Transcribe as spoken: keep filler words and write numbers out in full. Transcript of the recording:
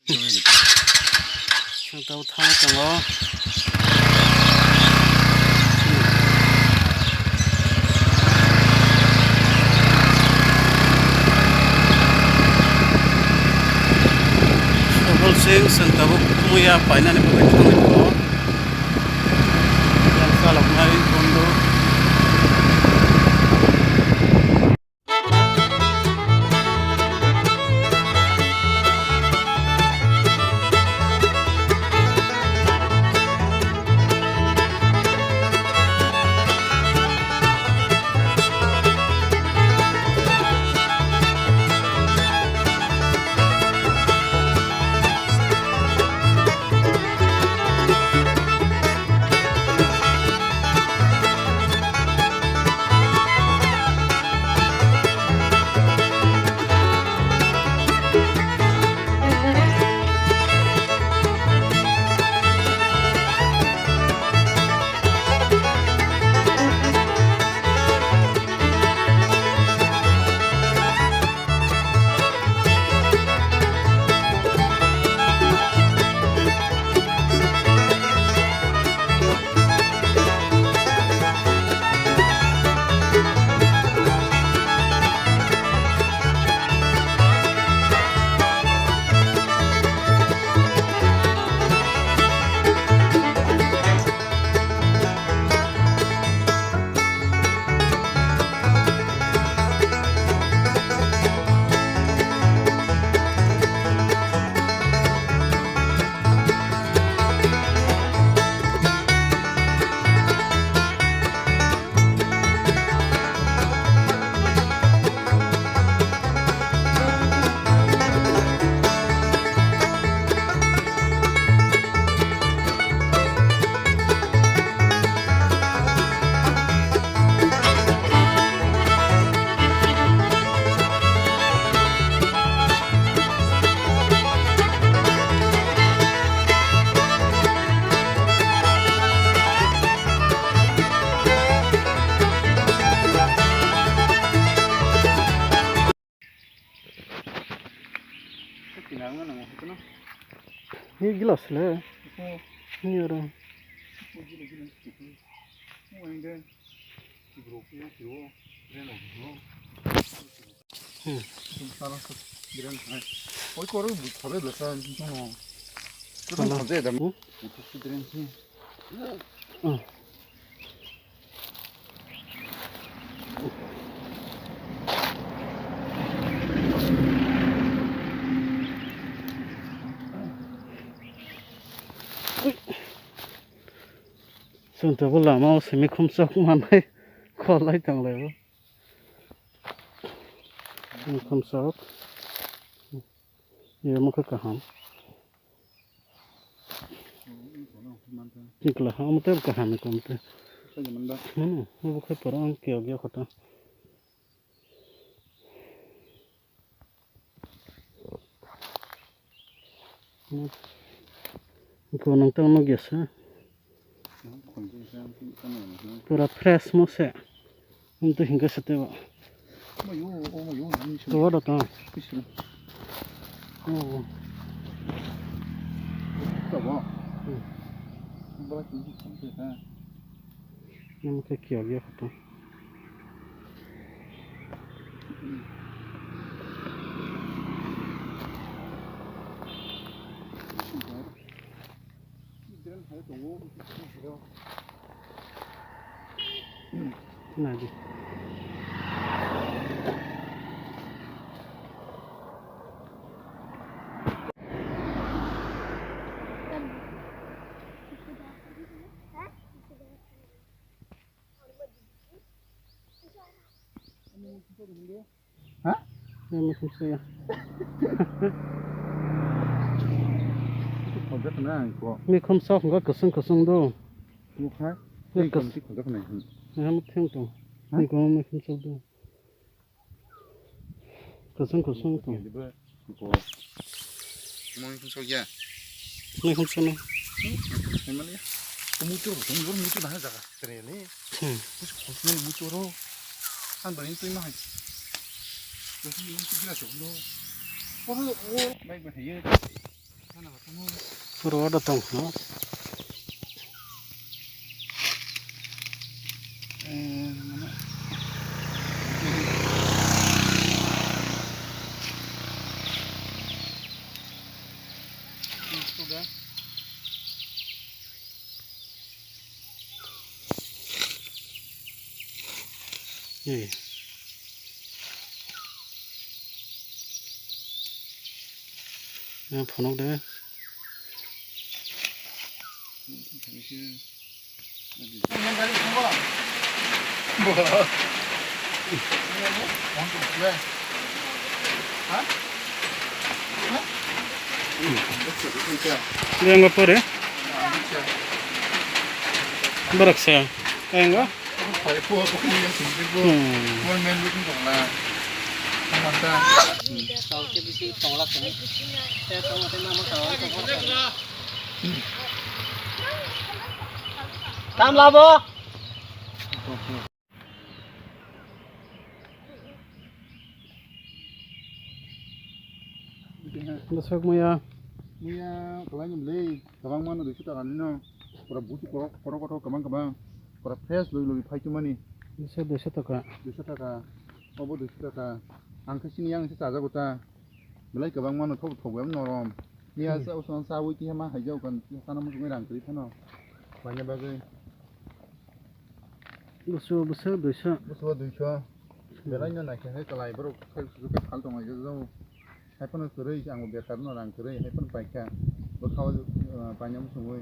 Chwng tabuk thangwi tongo. Double sing chwng tabuk thumwi ya painani bagwi thangwi tongo. Yang chaloknai bondo. Ni gilas le. Ni oro. Hmm. Oi, koro bu khabe bwsa, no. Koro khabe da. Hmm. Hmm. Chwng tabuk lama o simi khumsok manwi kholai tonglaio. Khumsok. Ye mokhe kaham. Nikla ha omo tei kaham ni kom tei. Mano, obo khe poro ang kiyok ya kota. Gonang tang nukya sa. Pura fresh mo se. Wng twi hwnkhe swtwi bo. Omo yo, omo yo, ni simi. Tuwa da tang. Ni simi. Oh. Tuwa. Hmm. Bala kini simi se ha. Nang khe kiyok ya photo. Nadi. Ha? Yang musim saya. Khojak na ko. Mikhum sok go kusung kusung do. Mukha. Ni Ni kus- khojak na. Yang musim tu. Ha? Ni ko mikhum sok do. Kusung kusung tu. Mui khum sok ya. Mui khum sok no. Mui khum sok ya. Muchur, muchur, muchur dah jaga. Terele. Hmm. Muchur, muchur ro. An bani tu mah. Muchur gila sok no. Poro o bai bai ye. Puro da tong no. Yang phunuk de. Yang apa deh? Berak saya. Yang apa? Hmm. Tam labo. Bwswk muya. Muya kwbangma bwlwi, kwbangma no duiso taka nino. Pura busu korok, korok kotor kwbang kwbang. Pura fresh lwi lwi phai chumani. Bwswk duiso taka. Duiso taka. Obo duiso taka. Ang khe sini yang se chajago ta. Belai kwbangma no thok thok bai norom. Miya sa usan sa wi kiha ma haijao kan sana muchungwi rang kwrwi phano. Manya bagwi. Busu busu duiso. Busu duiso. Belai no naikhe hai kwlai borok sai susu khe phal tong lai jao. Hai phano kwrwi ang bekar no rang kwrwi hai phano paikha. Bo khao paina muchungwi.